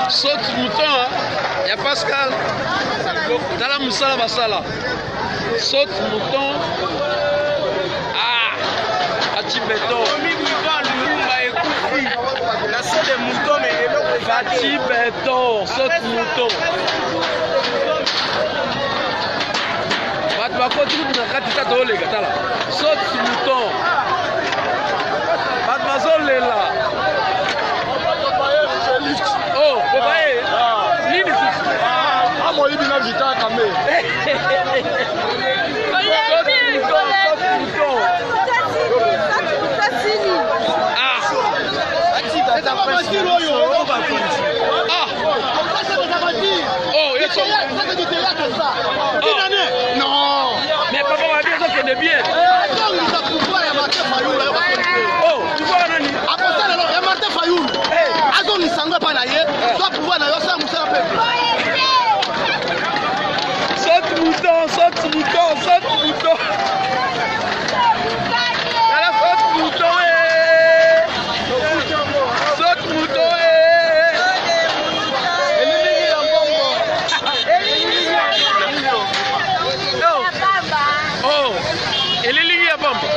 Saute mouton ya Pascal. Tala musala basala. Saute mouton. Ah! Achi beton. Achi beton, saute mouton. Bato bakoti kutu na kati tata oleka tala. Saute mouton. Bato bazolela. Oh, bobaye. Nini susu? Amoyibi na vita kambe. Ah. Ah. Oh, yeso. Non. Mais papa va bien ezokende bien. Oh, tu vois nani? Akosala eloko ya Martin Fayulu. Azongisa yango epai na ye, zwa pouvoir na yo, osala mosala peuple. Saute mouton, saute mouton, saute mouton. Tala saute mouton eh. Saute mouton eh. Elilingi ya mbongo. Oh. Oh, elilingi ya pamba.